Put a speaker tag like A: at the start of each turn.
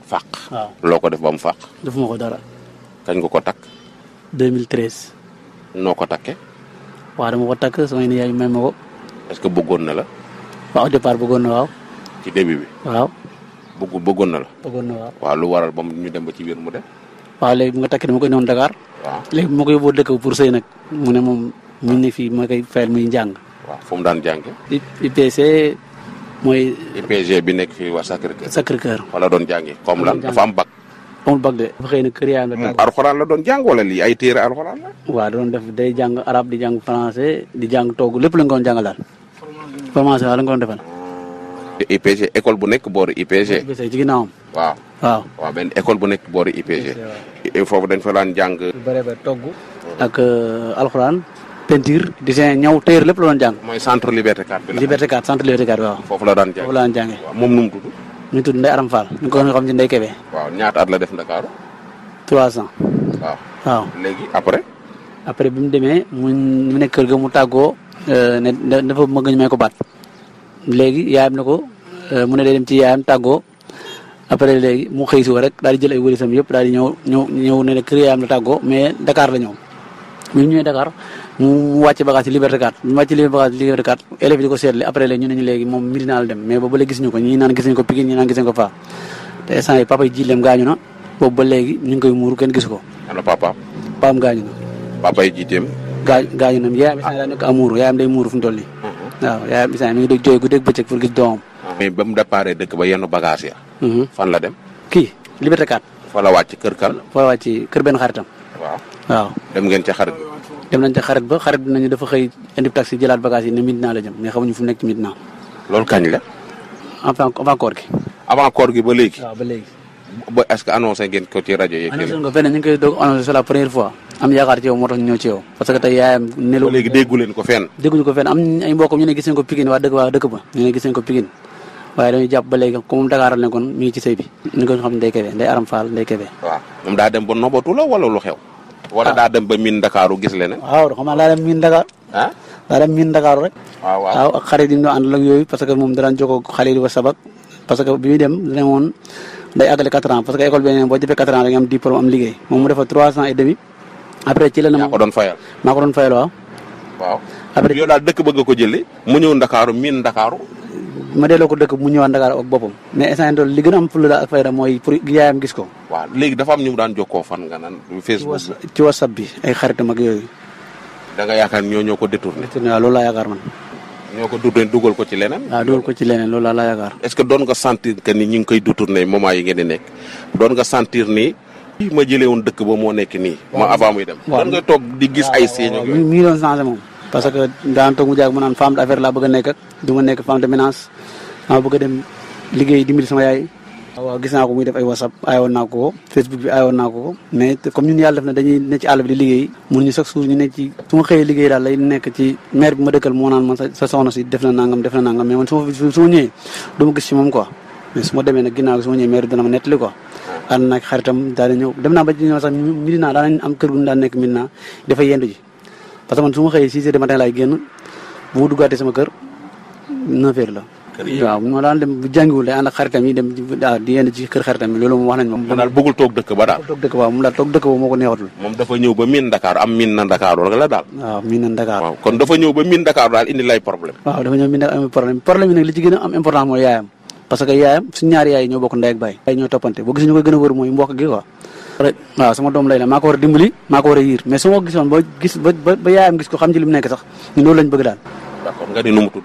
A: fàq.
B: waaw
A: loo ko def ba mu fàq.
B: defuma ko dara.
A: kañ nga ko takk.
B: 2013.
A: noo ko takkee.
B: waaw dama ko takk sama yaay may ma ko.
A: est-ce que bëggoon na la.
B: waaw au départ bëggoon na waaw.
A: ci début bi.
B: waaw.
A: bëggoon na la.
B: bëggoon na waaw.
A: waaw lu waral ba ñu dem ba ci biir mu dem.
B: waaw léegi bu nga takkee dama ko ñëwoon Dakar.
A: waaw
B: léegi bu ma ko yóbboo dëkk pour sëy nag mu ne moom mu ne fii ma koy fayal muy njàng.
A: waaw fu mu daan jànge.
B: IPC mooy.
A: IPG bi nekk fii waa Sacré-Cœur.
B: Sacré-Cœur.
A: wala doon jànge comme lan dafa am bac.
B: amul bac de. dafa xëy na kër yaayam la tàggu.
A: alxuraan la doon jàng wala lii ay téere alxuraan la.
B: waaw doon def day jàng arabe di jàng français di jàng togg lépp la nga doon jàngal daal. formation waaw la nga doon defal.
A: IPG école bu nekk boori IPG.
B: IPC ci ginnaawam.
A: waaw.
B: waaw.
A: waaw benn école bu nekk boori IPG. foofu dañ fa daan jàng.
B: lu bëree bëri togg. ak alxuraan. peinture dessin ñaw téer lépp la doon jàng.
A: mooy centre Liberté 4 bi la.
B: Liberté 4 centre Liberté 4 waaw.
A: foofu la daan jàng.
B: foofu la daan jàngee.
A: waaw moom nu mu tudd.
B: ñu tudd Ndeye Aram Fall. ñu ko xam ci Ndeye Kébé.
A: waaw ñaata at la def Ndakaaru.
B: 3 ans.
A: waaw.
B: waaw.
A: léegi après.
B: après bi mu demee mu nekk kër ga mu tàggoo ne dafa bëgg ñu may ko baat léegi yaayam ne ko mu ne day dem ci yaayam tàggoo après léegi mu xëy si rek daal di jël ay wërisam yëpp daal di ñëw ne kër yaayam la tàggoo mais Dakar la ñëw bi mu ñëwee Dakar mu wàcce bagage ci Liberté 4 mu wàcce bagage ci Liberté 4 élèves yi di ko seetli après léegi ñu ne ñu léegi moom Médina la dem mais boobu ba léegi gisuñu ko ñii naan gis nañ ko Pikine ñii naan gis nañ ko Faa te instant yi papa yi jiileem gaañu na boobu ba léegi ñu ngi koy muuru kenn gisu ko.
A: ana papaam.
B: papaam gaañu na.
A: papa yi jiiteem.
B: gaañu na yaayam instant daa nekk amuuru yaayam day muuru fu mu toll nii. waaw yaayam instant mi ngi doon jooy guddeeg bëccëg pour gis doomam.
A: mais ba mu déparé dëkk ba yenn bagage ya. fan la dem.
B: kii Liberté 4.
A: fa la wàcc kër kan.
B: fa la wàcc kër benn xaritam.
A: waaw.
B: waaw.
A: dem ngeen ca xarit.
B: dem nañ ca xarit ba xarit bi nañu dafa xëy indi taxi jëlaat bagage yi ne Médina la jëm mais xamuñu fu mu nekk ci Médina.
A: loolu kañ la.
B: avant koor gi.
A: avant koor gi ba léegi.
B: waaw ba léegi.
A: ba est-ce que annoncé ngeen ko ci rajo yeeg.
B: annoncé nga fenn ñu ngi koy doog annoncé c'est la première fois. am yaakaar ci yow moo tax ñu ñëw ci yow. parce que tey yaayam nelu.
A: ba léegi déggu leen ko fenn.
B: dégguñu ko fenn am ay mbokkam ñu ne gis nañ ko Pikine waa dëkk ba ñu ne gis nañ ko Pikine waaye dañuy jàpp ba léegi comme Dakar la nekkoon mi ngi ci sëy bi ñu ko xam Ndeye Kébé Ndeye Aram Fall Ndeye Kébé.
A: waaw moom daa dem ba nobatu la wala lu xew. wala daa dem ba miin Ndakaaru gis leneen.
B: waaw xam naa daa dem miin Dakar.
A: ah
B: daa dem miin Dakar rek.
A: waaw
B: ak xarit yi ñu àndal ak yooyu parce que moom daan jokkoo xale yi ba sabak parce que bi muy dem dina woon day àggale 4 ans parce que école bi boo defee 4 ans da nga am diplôme am liggéey moom mu defa 3 ans et demi. après ci la
A: yaa ko doon fayal.
B: maa ko doon fayal waaw.
A: waaw.
B: après
A: yow daal dëkk bëgg ko jëlee mu ñëw Ndakaaru miin Ndakaaru.
B: ma delloo ko dëkk mu ñëwaat Ndakaaru ak boppam mais instant yii li gën a am fulla daal ak fayda mooy pour yaayam gis ko.
A: waaw léegi dafa am ñu mu daan jokkoo fan nga naan Facebook.
B: ci WhatsApp bi ay xaritam ak yooyu.
A: da nga yaakaar ñoo ko détourné.
B: waaw loolu laa yaakaar man.
A: ñoo ko dugal ko ci leneen.
B: waaw dugal ko ci leneen loolu laa yaakaar.
A: est-ce que doon nga sentir que ni ñu ngi koy détourné moment yi ngeen di nekk doon nga sentir ni. ma jëlee woon dëkk ba moo nekk nii. ma avant muy dem.
B: waaw
A: doon nga toog di gis ay signes.
B: mi ngi doon changé moom. parce que daan toog mu jaag mu naan femme d'affaires laa bëgg a nekk ak du ma nekk femme de ménage maa bëgg a dem liggéey dimbali sama yaay. waaw gis naa ko muy def ay WhatsApp aayoon naa ko Facebook bi aayoon naa ko mais comme ñun yàlla def na dañuy ne ci àll bi di liggéey mun ñu chaque jour ñu ne ci su ma xëyee liggéey daal lay nekk ci maire bi ma dëkkal moo naan man sa soxna si def na nangam mais man su ma ñëwee du ma gis ci moom quoi mais su ma demee nag ginnaaw su ma ñëwee maire bi dana ma nettali quoi ànd naag xaritam daal di ñëw dem naa ba ci ñëw sax Médina daan nañ am kër gu ñu daan nekk Médina dafa yendu ji parce que man su ma xëyee 6 heures du matin laay génn bu ma duggaatee sama kër 9 heures la. waaw ma daan dem bu jàngiwul day ànd ak xaritam yi dem di yenn ci kër xaritam yi loolu moom wax nañ moom.
A: daal bëggul toog dëkk ba daal.
B: toog dëkk ba moom daal toog dëkk ba moo ko neexatul.
A: moom dafa ñëw ba miin Dakar am miin na Dakar la daal.
B: waaw miin na Dakar.
A: waaw kon dafa ñëw ba miin Dakar daal indi lay problème.
B: waaw dafa ñëw miin Dakar am problème yi nag li ci gën a am importance mooy yaayam parce que yaayam suñu ñaari yaay ñoo bokk ndey ak baay. yaay ñoo toppante boo gisee ñu koy gën a wër mooy mbokk gi quoi. waaw sama doom lay la maa ko war a dimbali maa ko war a yiir mais su ma gisoon ba yaayam gis ko xam ci li mu nekk sax ñun loolu lañ bëgg daal.
A: d'accord nga ni nu mu tudd.